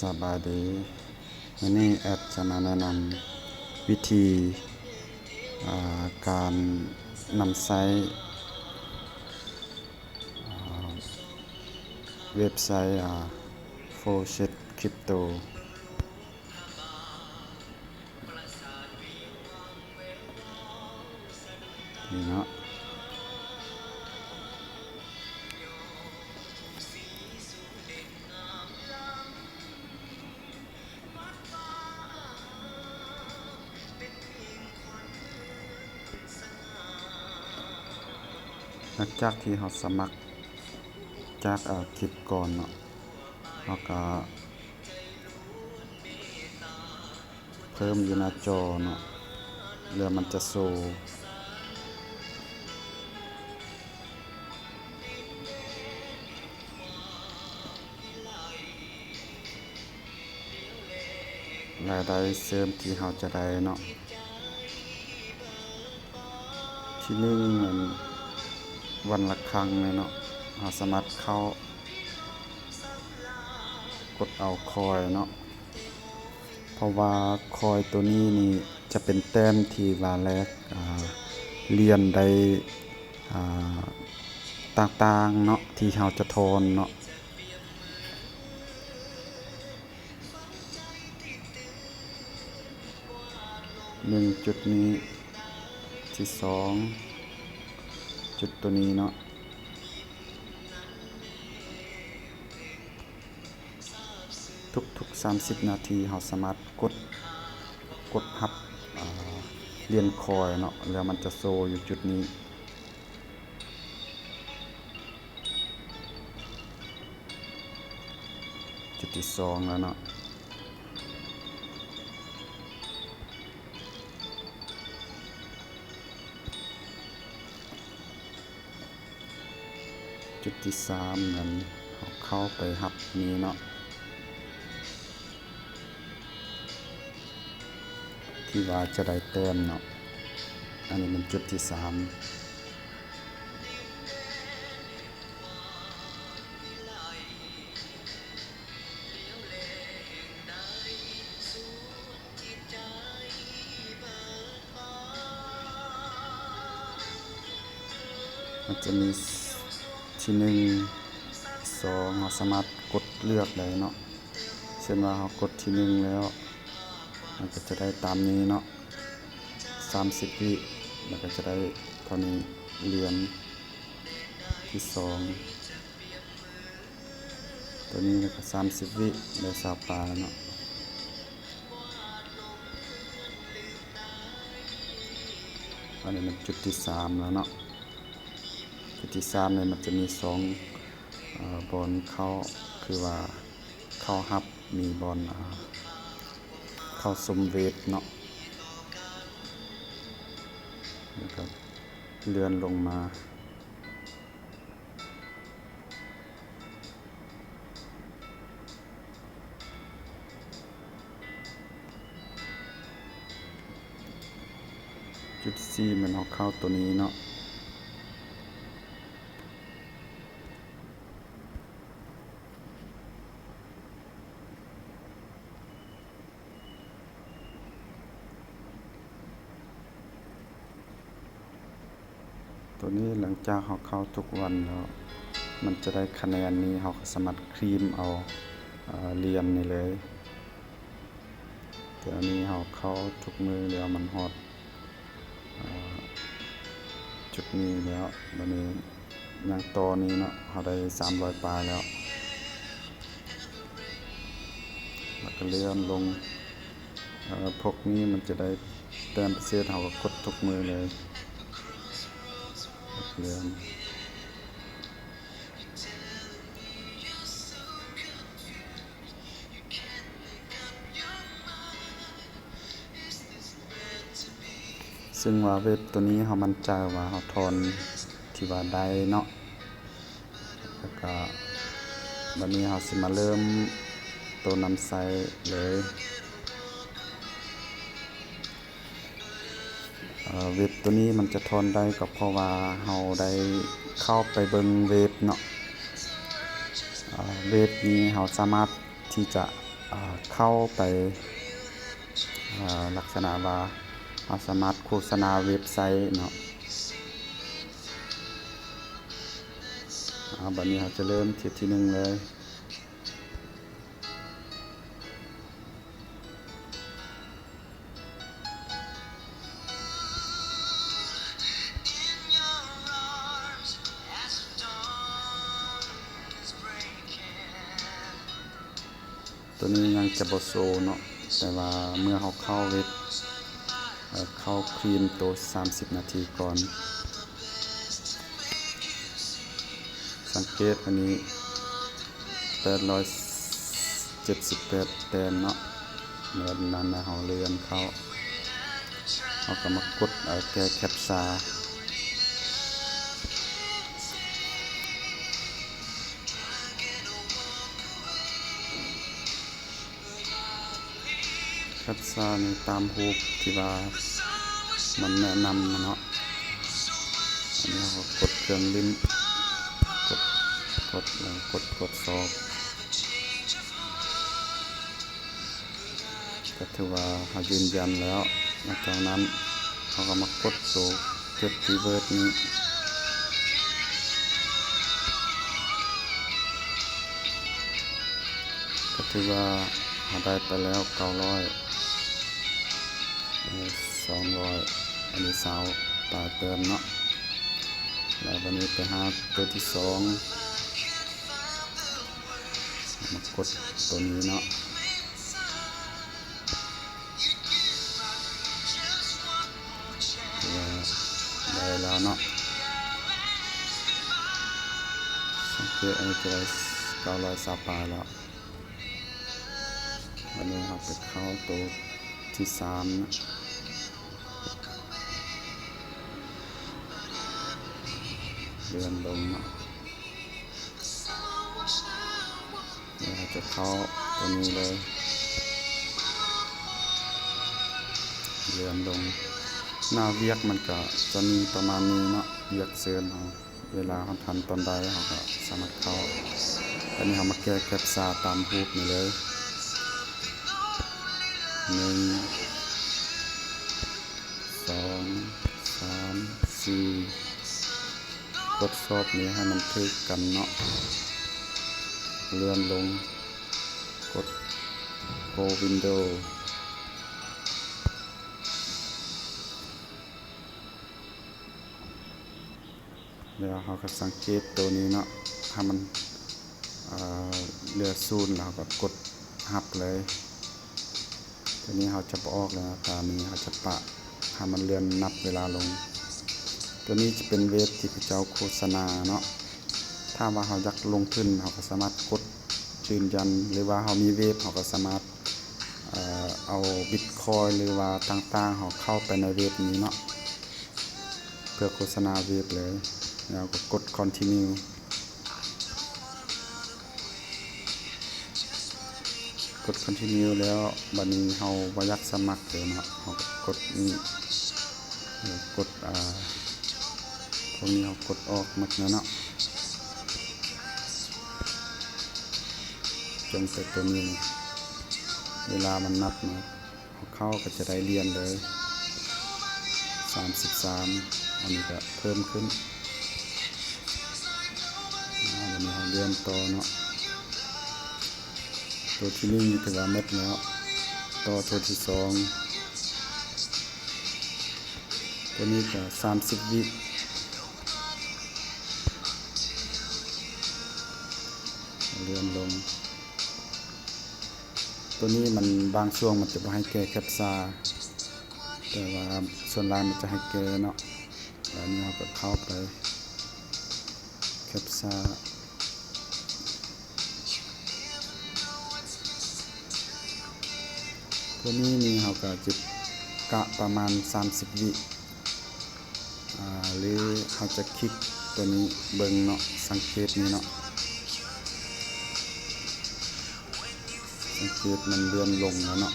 ສະບາຍດີ ມື້ນີ້ແອັດຈະມາແນະນຳວິທີ ອາ ການນຳໃຊ້ ອາ ເວັບໄຊ ອາ ໂຟເຊັດຄຣິບໂຕ ນີ້ເນາະ. ຫຼັງຈາກທີ່ເຮົາສະໝັກຈາກ ອາ ຄລິບກ່ອນເນາະ ເຮົາກະເພີ່ມຢູ່ໜ້າຈໍເນາະ ແລ້ວມັນຈະໂຊ ລາຍໄດ້ເສີມທີ່ເຮົາຈະໄດ້ເນາະ ທີໜຶ່ງ ອັນ ວັນລະຄັ້ງເນາະ ເຮົາສາມາດເຂົ້າກົດເອົາຄອຍເນາະ ເພາະວ່າຄອຍໂຕນີ້ນີ້ຈະເປັນແຕ້ມທີ່ວ່າແລກ ອາ ຫຼຽນໄດ້ ອາ ຕ່າງໆເນາະ ທີ່ເຮົາຈະຖອນເນາະ. ໜຶ່ງຈຸດນີ້ ທີສອງ ຈຸດໂຕນີ້ເນາະ ທຸກໆສາມສິບນາທີ ເຮົາສາມາດກົດ ກົດຮັບ ອາ ຫຼຽນຄອຍເນາະ ແລ້ວມັນຈະໂຊຢູ່ຈຸດນີ້. ຈຸດທີສອງແລ້ວເນາະ ຈຸດທີສາມນັ້ນ ເຮົາເຂົ້າໄປຮັບນີ້ເນາະ ທີ່ວ່າຈະໄດ້ແຕ້ມເນາະ ອັນນີ້ແມ່ນຈຸດທີສາມ. ມັນຈະມີທີໜຶ່ງ ທີສອງ ເຮົາສາມາດກົດເລືອກໄດ້ເນາະ ເຊັ່ນວ່າເຮົາກົດທີໜຶ່ງແລ້ວ ມັນກໍຈະໄດ້ຕາມນີ້ເນາະ ສາມສິບວິ ແລ້ວກໍຈະໄດ້ເທົ່ານີ້ ຫຼຽນທີສອງ ໂຕນີ້ແລ້ວກໍສາມສິບວິ ໄດ້ຊາວປາຍເນາະ. ອັນນີ້ມັນຈຸດທີສາມແລ້ວເນາະ ຈຸດທີສາມນີ້ມັນຈະມີສອງ ເອີ ບ່ອນເຂົ້າ ຄືວ່າເຂົ້າຮັບ ມີບ່ອນ ເຂົ້າຊົມເວັບເນາະ ແລ້ວກໍເລື່ອນລົງມາ. ຈຸດທີສີ່ແມ່ນເຮົາເຂົ້າໂຕນີ້ເນາະ ໂຕນີ້ຫຼັງຈາກເຮົາເຂົ້າທຸກວັນແລ້ວ ມັນຈະໄດ້ຄະແນນນີ້ ເຮົາກໍສາມາດຄຣີມເອົາ ເອີ ຫຼຽນນີ້ເລີຍ ແຕ່ອັນນີ້ເຮົາເຂົ້າທຸກມື້ແລ້ວ ມັນຮອດ ເອີ ຈຸດນີ້ແລ້ວ ບາດນີ້ ຍັງຕໍ່ນີ້ເນາະ ເຮົາໄດ້ສາມຮ້ອຍປາຍແລ້ວ ແລ້ວກໍເລື່ອນລົງ ເອີ ພວກນີ້ມັນຈະໄດ້ແຕ້ມພິເສດ ເຮົາກໍກົດທຸກມື້ເລີຍ ເລື່ອນ. ເຊິ່ງວ່າເວັບໂຕນີ້ເຮົາໝັ້ນໃຈວ່າເຮົາຖອນທີ່ວ່າໄດ້ເນາະ ແລ້ວກະບາດນີ້ເຮົາຊິມາເລີ່ມໂຕນຳໃຊ້ເລີຍ. ເອີ ເວັບໂຕນີ້ມັນຈະຖອນໄດ້ກໍເພາະວ່າເຮົາໄດ້ເຂົ້າໄປເບິ່ງເວັບເນາະ ເອີ ເວັບນີ້ເຮົາສາມາດທີ່ຈະ ອ່າ ເຂົ້າໄປ ອ່າ ລັກສະນະວ່າເຮົາສາມາດໂຄສະນາເວັບໄຊເນາະ. ເອົາ ບັດນີ້ເຮົາຈະເລີ່ມທຽບທີໜຶ່ງເລີຍ. ໂຕນີ້ຍັງຈະບໍ່ໂຊເນາະ, ແຕ່ວ່າເມື່ອເຮົາເຂົ້າເວັບ ເອີ ເຂົ້າຄຣີມໂຕສາມສິບນາທີກ່ອນ. ສັງເກດອັນນີ້ ແປດຮ້ອຍເຈັດສິບແປດແຕ້ມເນາະ. ແລ້ວນັ້ນນະ ເຮົາເລື່ອນເຂົ້າ ເຮົາກໍມາກົດ ເອີ ແກ້ແຄັບຊາ. ແຄັບຊານີ້ຕາມຮູບທີ່ວ່າມັນແນະນຳມາເນາະ. ອັນນີ້ເຮົາກໍກົດເຄື່ອງຫຼິ້ນ ກົດ ກົດ ເອີ ກົດ ກົດຊອບ ກໍຖືວ່າເຮົາຢືນຢັນແລ້ວ. ຫຼັງຈາກນັ້ນເຮົາກໍມາກົດໂຕ ເຈັດຄີເວີດນີ້ ກໍຖືວ່າເຮົາໄດ້ໄປແລ້ວເກົ້າຮ້ອຍ ເອີ ສອງຮ້ອຍ ອັນນີ້ຊາວປາຍແຕ້ມເນາະ. ແລ້ວບັດນີ້ໄປຫາໂຕທີສອງ ມາກົດໂຕນີ້ເນາະ. ຖືວ່າໄດ້ແລ້ວເນາະ. ສັງເກດອັນນີ້ຈະໄດ້ເກົ້າຮ້ອຍຊາວປາຍແລ້ວ. ບັດນີ້ເຮົາໄປເຂົ້າໂຕທີສາມເນາະ ເລື່ອນລົງເນາະ. ແລ້ວເຮົາຈະເຂົ້າຕົວນີ້ເລີຍ ເລື່ອນລົງ. ໜ້າວຽກມັນກະຈະມີປະມານນີ້ເນາະ ວຽກເສີມເຮົາ ເວລາເຮົາທັນຕອນໃດເຮົາກະສາມາດເຂົ້າ. ຕອນນີ້ເຮົາມາແກ້ແຄັບຊາຕາມຮູບນີ້ເລີຍ ໜຶ່ງ ສອງ ສາມ ສີ່ ກົດຊອບນີ້ໃຫ້ມັນຖືກກັນເນາະ ເລື່ອນລົງ ກົດ Go Window ແລ້ວເຮົາກໍສັງເກດໂຕນີ້ເນາະ ຖ້າມັນ ເອີ ເຫຼືອສູນ ແລ້ວເຮົາກໍກົດຮັບເລີຍ. ໂຕນີ້ເຮົາຈະບໍ່ອອກແລ້ວ ຕານີ້ເຮົາຈະປະໃຫ້ມັນເລື່ອນນັບເວລາລົງ. ໂຕນີ້ຈະເປັນເວັບທີ່ເຂົາເຈົ້າໂຄສະນາເນາະ. ຖ້າວ່າເຮົາຢາກລົງທຶນ ເຮົາກໍສາມາດກົດຢືນຢັນ ຫຼືວ່າເຮົາມີເວັບ ເຮົາກໍສາມາດ ເອີ ເອົາບິດຄອຍ ຫຼືວ່າຕ່າງໆ ເຮົາເຂົ້າໄປໃນເວັບນີ້ເນາະ ເພື່ອໂຄສະນາເວັບເລີຍ ແລ້ວກໍກົດ Continue. ກົດ Continue ແລ້ວ ບັດນີ້ເຮົາບໍ່ຢາກສະໝັກເລີຍເນາະ ເຮົາກໍກົດນີ້ ເອີ ກົດ ອາ ພວກນີ້ເຮົາກົດອອກໝົດແລ້ວເນາະ. ຈົງແຕ່ໂຕນີ້ ເວລາມັນນັບເນາະ ເຮົາເຂົ້າກໍຈະໄດ້ຫຼຽນເລີຍ ສາມສິບສາມ ອັນນີ້ກໍເພີ່ມຂຶ້ນ. ອາ ບັດນີ້ເຮົາເລື່ອນຕໍ່ເນາະ ໂຕທີໜຶ່ງຖືວ່າໝົດແລ້ວ ຕໍ່ໂຕທີສອງ ໂຕນີ້ກໍສາມສິບວິ ເລື່ອນລົງ. ໂຕນີ້ມັນບາງຊ່ວງມັນຈະບໍ່ໃຫ້ແກ້ແຄັບຊາ ແຕ່ວ່າສ່ວນຫຼາຍມັນຈະໃຫ້ແກ້ເນາະ. ແລ້ວນີ້ເຮົາກໍເຂົ້າໄປແຄັບຊາ ໂຕນີ້ນີ້ເຮົາກໍຈະກະປະມານສາມສິບວິ ອາ ຫຼືເຮົາຈະຄລິກໂຕນີ້ເບິ່ງເນາະ ສັງເກດນີ້ເນາະ ສັງເກດມັນເລື່ອນລົງແລ້ວເນາະ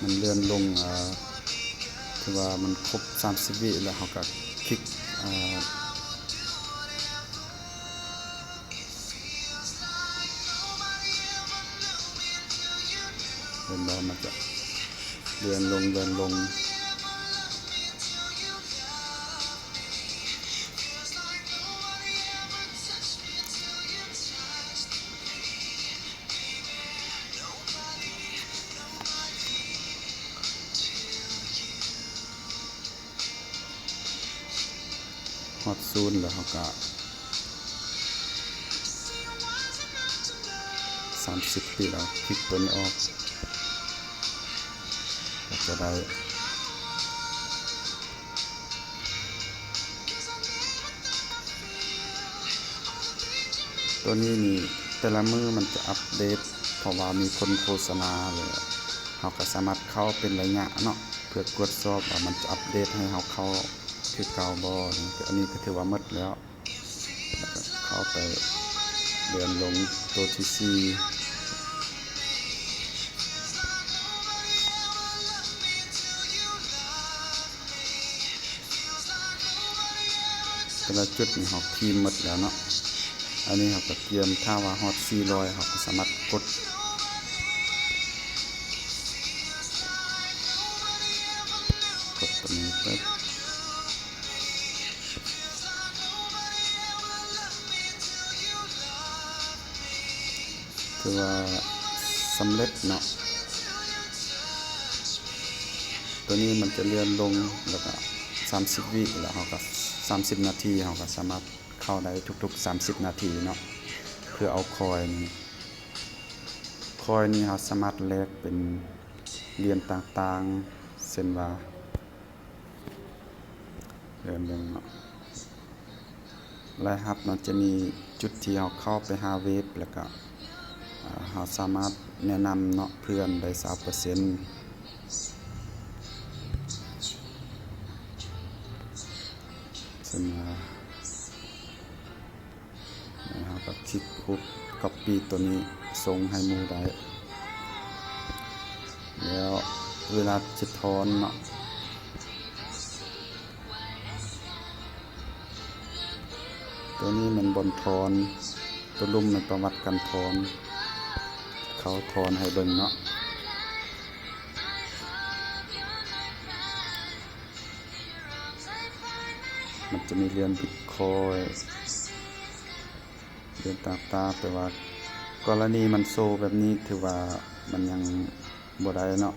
ມັນເລື່ອນລົງ ອາ ຖືວ່າມັນຄົບສາມສິບວິແລ້ວ ເຮົາກໍຄລິກ ອາ ຄ ເຫັນບໍ່? ມັນຈະເລື່ອນລົງ ເລື່ອນລົງ. ຮອດສູນແລ້ວເຮົາກະ ສາມສິບປີແລ້ວ ຄລິກຕົວນີ້ອອກ ກໍຈະໄດ້ ຕົວນີ້ນີ້ ແຕ່ລະມື້ມັນຈະອັບເດດ ເພາະວ່າມີຄົນໂຄສະນາ ແລ້ວເຮົາກໍສາມາດເຂົ້າເປັນໄລຍະເນາະ ເພື່ອກວດສອບວ່າມັນຈະອັບເດດໃຫ້ເຮົາເຂົ້າຄືເກົ່າບໍ່. ອັນນີ້ກໍຖືວ່າໝົດແລ້ວ ແລ້ວກໍເຂົ້າໄປເລື່ອນລົງໂຕທີສີ່. ແຕ່ລະຈຸດນີ້ເຮົາທີມໝົດແລ້ວເນາະ. ອັນນີ້ເຮົາກໍກຽມ ຖ້າວ່າຮອດສີ່ຮ້ອຍ ເຮົາກໍສາມາດກົດ ກົດຕົວນີ້ເປີດ ຖືວ່າສຳເລັດເນາະ. ຕົວນີ້ມັນຈະເລື່ອນລົງ ແລ້ວກະສາມສິບວິ ແລ້ວເຮົາກະ ສາມສິບນາທີ ເຮົາກະສາມາດເຂົ້າໄດ້ທຸກໆສາມສິບນາທີເນາະ ເພື່ອເອົາຄອຍນີ້. ຄອຍນີ້ເຮົາສາມາດແລກເປັນຫຼຽນຕ່າງໆ ເຊັ່ນວ່າ ເດີນເບິ່ງເນາະ ລາຍຮັບເນາະ ຈະມີຈຸດທີ່ເຮົາເຂົ້າໄປຫາເວັບ ແລ້ວກະ ອາ ເຮົາສາມາດແນະນຳເນາະ ເພື່ອນໄດ້ຊາວເປີເຊັນ ເຊັ່ນວ່າ ແລ້ວເຮົາກໍຄລິກຮູບກັອບປີ້ຕົວນີ້ສົ່ງໃຫ້ໝູ່ໄດ້. ແລ້ວເວລາຈະຖອນເນາະ ຕົວນີ້ແມ່ນບ່ອນຖອນ ຕົວລຸ່ມແມ່ນປະຫວັດການຖອນ ເຂົາຖອນໃຫ້ເບິ່ງເນາະ. ມັນຈະມີຫຼຽນບິດຄອຍ ເລື່ອງຕ່າງໆ ແຕ່ວ່າກໍລະນີມັນໂຊແບບນີ້ ຖືວ່າມັນຍັງບໍ່ໄດ້ເນາະ.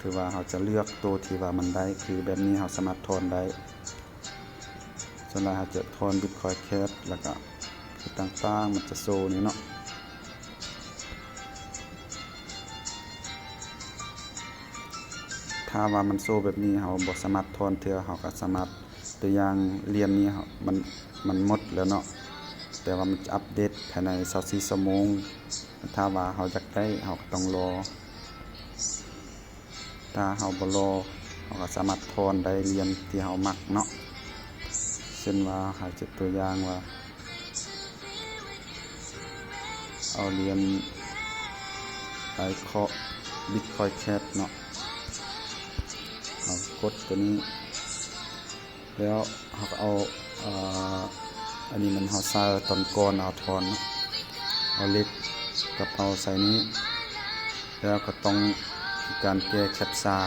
ຖືວ່າເຮົາຈະເລືອກໂຕທີ່ວ່າມັນໄດ້ ຄືແບບນີ້ເຮົາສາມາດຖອນໄດ້. ສ່ວນຫຼາຍເຮົາຈະຖອນບິດຄອຍແຄດ ແລ້ວກະຄືຕ່າງໆ ມັນຈະໂຊນີ້ເນາະ. ຖ້າວ່າມັນໂຊແບບນີ້ ເຮົາບໍ່ສາມາດຖອນເທື່ອ ເຮົາກໍສາມາດ ຕົວຢ່າງຫຼຽນນີ້ ເຮົາ ມັນ ມັນໝົດແລ້ວເນາະ ແຕ່ວ່າມັນຈະອັບເດດພາຍໃນຊາວສີ່ຊົ່ວໂມງ. ຖ້າວ່າເຮົາຢາກໄດ້ ເຮົາກໍຕ້ອງລໍ. ຖ້າເຮົາບໍ່ລໍ ເຮົາກໍສາມາດຖອນໄດ້ຫຼຽນທີ່ເຮົາມັກເນາະ. ເຊັ່ນວ່າ ເຮົາຈະຕົວຢ່າງວ່າ ເອົາຫຼຽນໄອຄອນ ບິດຄອຍແຄດເນາະ ເຮົາກົດຕົວນີ້ ແລ້ວເຮົາກໍເອົາ ເອີ ອັນນີ້ແມ່ນເຮົາໃສ່ຕອນກ່ອນເຮົາຖອນເນາະ ເອົາເຫຼັກກະເປົາໃສ່ນີ້ ແລ້ວກໍຕ້ອງມີການແກ້ແຄັບຊາ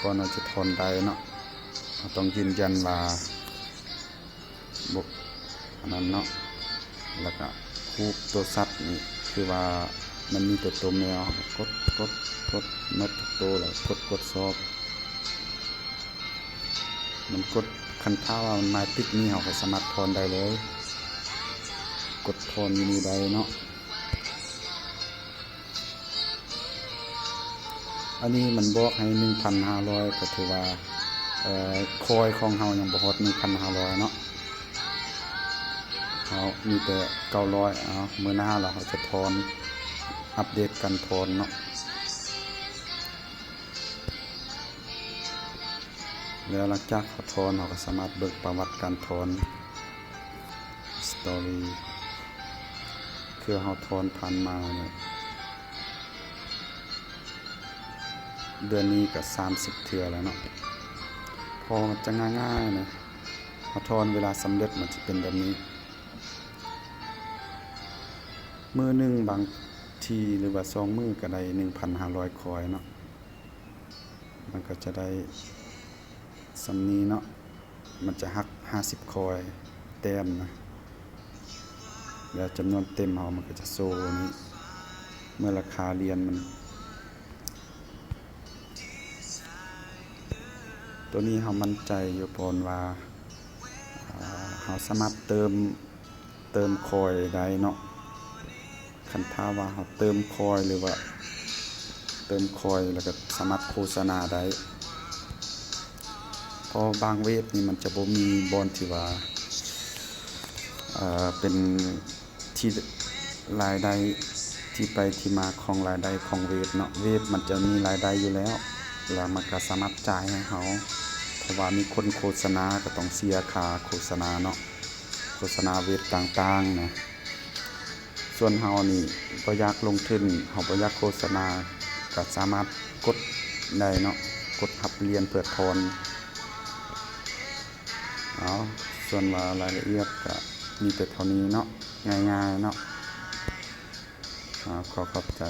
ກ່ອນເຮົາຈະຖອນໄດ້ເນາະ ເຮົາຕ້ອງຢືນຢັນວ່າ ບົກ ອັນນັ້ນເນາະ ແລ້ວກະຮູບໂຕສັດນີ້ ຄືວ່າມັນມີແຕ່ໂຕແມວ ເຮົາກໍກົດ ກົດ ກົດໝົດທຸກໂຕ ແລ້ວກົດ ກົດສອບ ມັນກົດ ຄັນຖ້າວ່າມັນມາຕິດນີ້ ເຮົາກໍສາມາດຖອນໄດ້ເລີຍ ກົດຖອນຢູ່ນີ້ໄດ້ເນາະ. ອັນນີ້ມັນບອກໃຫ້ໜຶ່ງພັນຫ້າຮ້ອຍ ກໍຖືວ່າ ເອີ ຄອຍຂອງເຮົາຍັງບໍ່ຮອດໜຶ່ງພັນຫ້າຮ້ອຍເນາະ ເຮົາມີແຕ່ເກົ້າຮ້ອຍ. ເອົາ ມື້ໜ້າລະເຮົາຈະຖອນ ອັບເດດການຖອນເນາະ. ແລ້ວຫຼັງຈາກເຮົາຖອນ ເຮົາກໍສາມາດເບິ່ງປະຫວັດການຖອນ story ເທື່ອເຮົາຖອນຜ່ານມານີ້ ເດືອນນີ້ກໍສາມສິບເທື່ອແລ້ວເນາະ. ເພາະວ່າມັນຈະງ່າຍໆນະ ເຮົາຖອນເວລາສຳເລັດມັນຈະເປັນແບບນີ້. ມື້ໜຶ່ງບາງ ທີ ຫຼືວ່າສອງມື້ກໍໄດ້ໜຶ່ງພັນຫ້າຮ້ອຍຄອຍເນາະ. ມັນກໍຈະໄດ້ສ່ຳນີ້ເນາະ, ມັນຈະຫັກຫ້າສິບຄອຍແຕ້ມນະ, ແລ້ວຈຳນວນເຕັມເຮົາມັນກໍຈະໂຊນີ້ ເມື່ອລາຄາຫຼຽນມັນ. ໂຕນີ້ເຮົາໝັ້ນໃຈຢູ່ ເພາະວ່າ ອ່າ ເຮົາສາມາດເຕີມ ເຕີມຄອຍໄດ້ເນາະ. ຄັນຖ້າວ່າເຮົາເຕີມຄອຍ ຫຼືວ່າເຕີມຄອຍ ແລ້ວກໍສາມາດໂຄສະນາໄດ້, ເພາະບາງເວັບນີ້ມັນຈະບໍ່ມີບ່ອນທີ່ວ່າ ເປັນທີ່ລາຍໄດ້ ທີ່ໄປທີ່ມາຂອງລາຍໄດ້ຂອງເວັບເນາະ. ເວັບມັນຈະມີລາຍໄດ້ຢູ່ແລ້ວ ແລ້ວມັນກໍສາມາດຈ່າຍໃຫ້ເຮົາ ເພາະວ່າມີຄົນໂຄສະນາ ກໍຕ້ອງເສຍຄ່າໂຄສະນາເນາະ, ໂຄສະນາເວັບຕ່າງໆນະ. ສ່ວນເຮົານີ້ບໍ່ຢາກລົງທຶນ ເຮົາບໍ່ຢາກໂຄສະນາ ກໍສາມາດກົດໄດ້ເນາະ, ກົດຮັບຫຼຽນເພື່ອຖອນ. ເອົາ ສ່ວນວ່າລາຍລະອຽດກໍມີແຕ່ເທົ່ານີ້ເນາະ, ງ່າຍໆເນາະ. ເອົາ ຂໍຂອບໃຈ.